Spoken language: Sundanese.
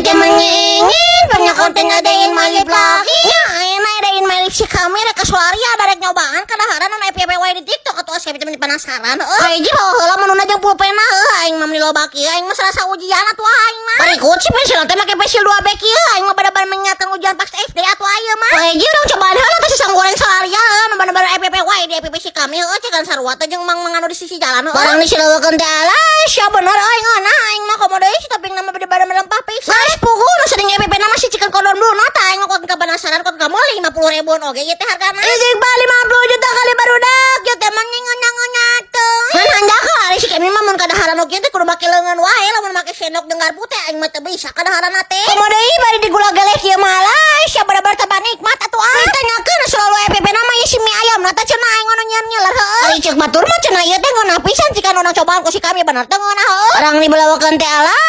kami teh mengingin punya konten A Day in My Life lagi. Ya, ayeuna A Day in My Life si kami rek ka Solaria, darek nyobaan kadaharan anu FYP wae di TikTok atuh, si kami teh penasaran heuh. Kahiji bawa heula menuna jeung pulpena heuh, aing mah meuni loba kieu, aing mah serasa ujian atuh aing mah. Berikut si pensil teh make pensil 2B kieu, aing mah bener-bener mengingatkan ujian pas SD atuh ayeuna mah. Kahiji urang cobaan heula teh si sang goreng Solaria heuh, nu bener-bener FYP wae di FYP si kami heuh, cekan sarua teh jeung mang anu di sisi jalan heuh. Barang disileuwekeun teh, alah sia, bener aing ngeunah aing mah, komo deui si topping nama bener-bener melempah pisan. Geus puguh nu sering FYP nama si chicken cordon bleu na tah, aing mah kuat penasaran kuat kamu 50 ribuan oge ieu teh hargana. Ijing ba 50 juta kali barudak ieu teh mah ngeunah teh. Ngan hanjakal ari si kami mah mun kadaharan oge teh kudu make leungeun wae, lamun make sendok jeung garpu teh aing mah teu bisa kadaharan teh. Komo deui bari digula geleh kieu mah, alah sia, bener-bener tambah nikmat atuh ah. Ditanyakeun selalu FYP nama ieu si mie ayam na teh cenah, aing ngono nyeun ngiler heuh. Ari ceuk batur mah cenah ieu teh ngeunah pisan, cikan urang cobaan ku si kami bener teh ngeunah heuh. Barang dibelawakeun teh, alah.